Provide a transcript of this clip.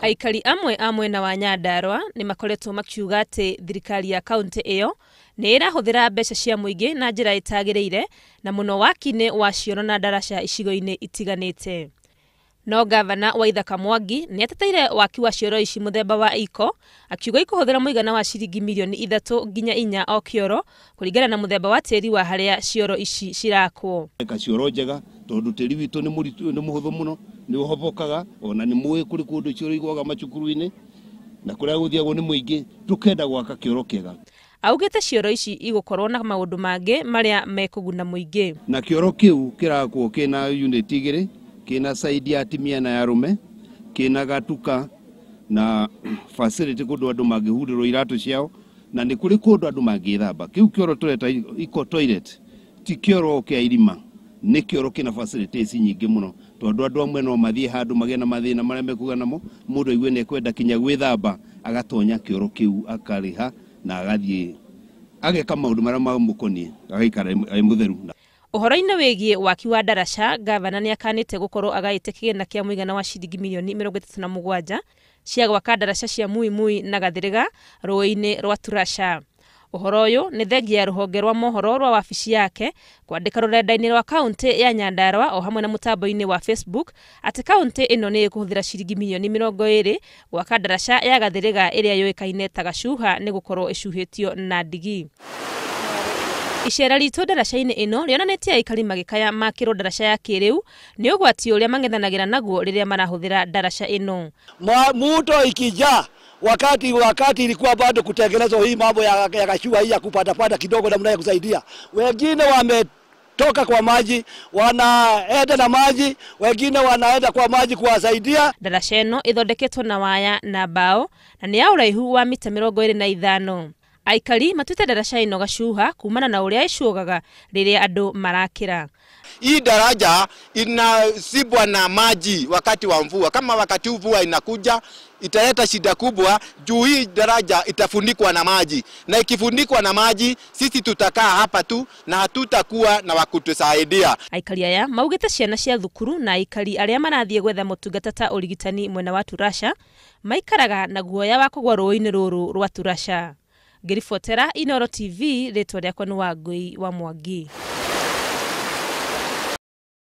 Aikari amwe a mwena wa Nyandarua nĩ makoretwo makiuga atĩ thirikari ya kaunti ĩyo nĩ ĩrahũthĩra mbeca cia mũingĩ na njĩra ĩtagĩrĩire na mũno waki-inĩ wa cioro na ndaraca icigo-inĩ itiganĩte. No gavana Waithaka Mwangi nĩ ateteire waki wa cioro ici mũthemba wa iko, akiuga ikũhũthĩra mũigana wa ciringi mirioni 3 nginya 4 o kĩoro kũringana na mũthemba wa tĩri wa harĩa cioro ici cirakwo. Cioro njega tondũ tĩri witũ nĩ mũritũ, nĩ mũhũthũ mũno, nĩ ũhobokaga, ona nĩ mũĩ kũrĩ kũndũ cioro igwaga macukuru-inĩ na kũrĩa gũthiagwo nĩ mũingĩ, tũkenda gwaka kĩoro kĩega. Augĩte cioro ici igũkorwo na maũndũ mangĩ marĩa mekũguna mũingĩ. Na kĩoro kĩu kĩrakwo kĩna unit 2, kĩna side ya atumia na ya arũme, kĩna gatuka na facility kũndũ andũ mangĩhurĩrwo iratũ ciao, na nĩ kũrĩ kũndũ andũ mangĩthamba. Kĩu kĩoro tũreta eco toilet ti kĩoro kĩa irima, nĩ kĩoro kĩna facilities nyingĩ mũno, tondũ andũ amwe no mathiĩ handũ magĩe na mathĩna marĩa mekuga namo, mũndũ aigue nĩ ekwenda kinya gwĩthamba, agatonya kĩoro kĩu akarĩha na agathiĩ ageka maũndũ marĩa mamũkoniĩ, agaikara arĩ mũtheru. Ũhoro-inĩ wĩgiĩ waki wa ndaraca, gavana nĩ akanĩte gũkorwo agaĩte kĩgĩna kĩa mũigana wa ciringi mirioni 37 cia gwaka ndaraca cia Muimui na Gathĩrĩga rũĩ-inĩ rwa Turasha. Ũhoro ũyũ nĩ thengia ya rũhonge rwa mohoro rwa wabici yake kwandĩka rũrenda-inĩ rwa kaunti ya Nyandarua o hamwe na mũtambo-inĩ wa Facebook atĩ kaunti ĩno nĩ ĩkũhũthĩra ciringi mirioni 20 gwaka ndaraca ya Gathĩrĩga ĩrĩa yũĩkaine ta Gacuha nĩ gũkorwo ĩcuhĩtio na ndigi. Icera ritũ ndaraca-inĩ ĩno rĩonanĩtie aikari magĩkaya makĩrwo ndaraca ya kĩrĩu nĩ ũgwati ũrĩa mang'ethanagĩra naguo rĩrĩa marahũthĩra ndaraca ĩno. Muto ikijaa wakati ilikuwa bado kutengenezwa hii mambo ya Gachua hii ya kupanda kidogo namna ya kusaidia. Wengine wametoka kwa maji, wanaenda na maji, wengine wanaenda kwa maji kuwasaidia. Ndaraca ĩno ĩthondeketwo na waya na mbao na nĩ ya ũraihu wa mita 25. Aikari matuĩte ndaraca ĩno gacuha kumana na ũrĩa ĩcugaga rĩrĩa andũ marakĩra. Hii daraja inasibwa na maji wakati wa mvua. Kama wakati mvua inakuja italeta shida kubwa juu hii daraja itafunikwa na maji, na ikifunikwa na maji sisi tutakaa hapa tu na hatutakuwa na wakutusaidia. Aikari aya maugĩte ciana cia thukuru na aikari arĩa marathiĩ gwetha motungata ta ũrigitani mwena wa Turasha maikaraga na guoya wa kũgwa rũĩ-inĩ rũrũ rwa Turasha. Ngĩribotera Inooro TV, rĩtwa rĩakwa nĩ Wangũi wa Mwangi.